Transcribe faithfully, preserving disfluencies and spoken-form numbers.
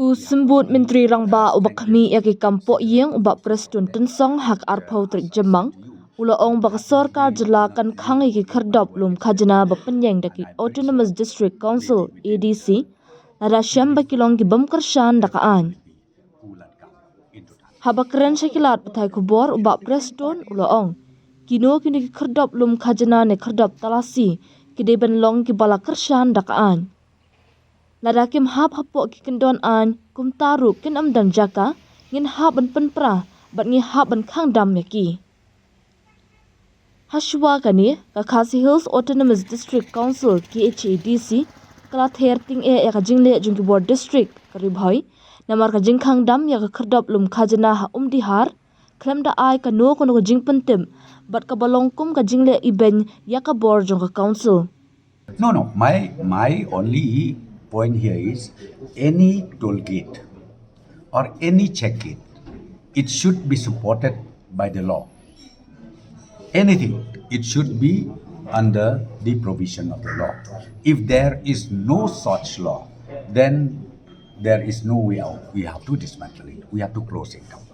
U Symbud Myntri Rangbah uba khmih ïa ki kam poh ïing u Bah Prestone Tynsong ha ka arphew tarik Jymmang u la ong ba ka sorkar jylla kan khang ïa ki khyrdop lum khajna ba pynïeng da ki Autonomous District Council, A D C, lada shem ba ki long ki bym kyrshan da ka aiñ. Haba kren sha ki lad pathai khubor u Bah Prestone u la ong, kino kino ki khyrdop lum khajna ne khyrdop talasi ki dei ban long kiba la kyrshan da ka aiñ. Lada kim hap hapoh ki kyndon aiñ, kumta ruh kin ym don jaka, ngin hap ban pynpra bad ngi hap ban khang dam ïa ki. Hashwa kane, ka Khasi Hills Autonomous District Council, K H A D C, ka la ther tyngeh ïa ka jingleh jong ki bor district ka Ri Bhoi namar ka jingkhang dam ïa ka khyrdop lum khajna ha Umdihar khlem da ai kano kano ka jingpyntip bad kaba long kum ka jingleh ibeiñ ïa ka bor jong ka council. No, no. My my only point here is any toll gate or any check gate, it should be supported by the law. Anything, it should be under the provision of the law. If there is no such law, then there is no way out. We have to dismantle it. We have to close it down.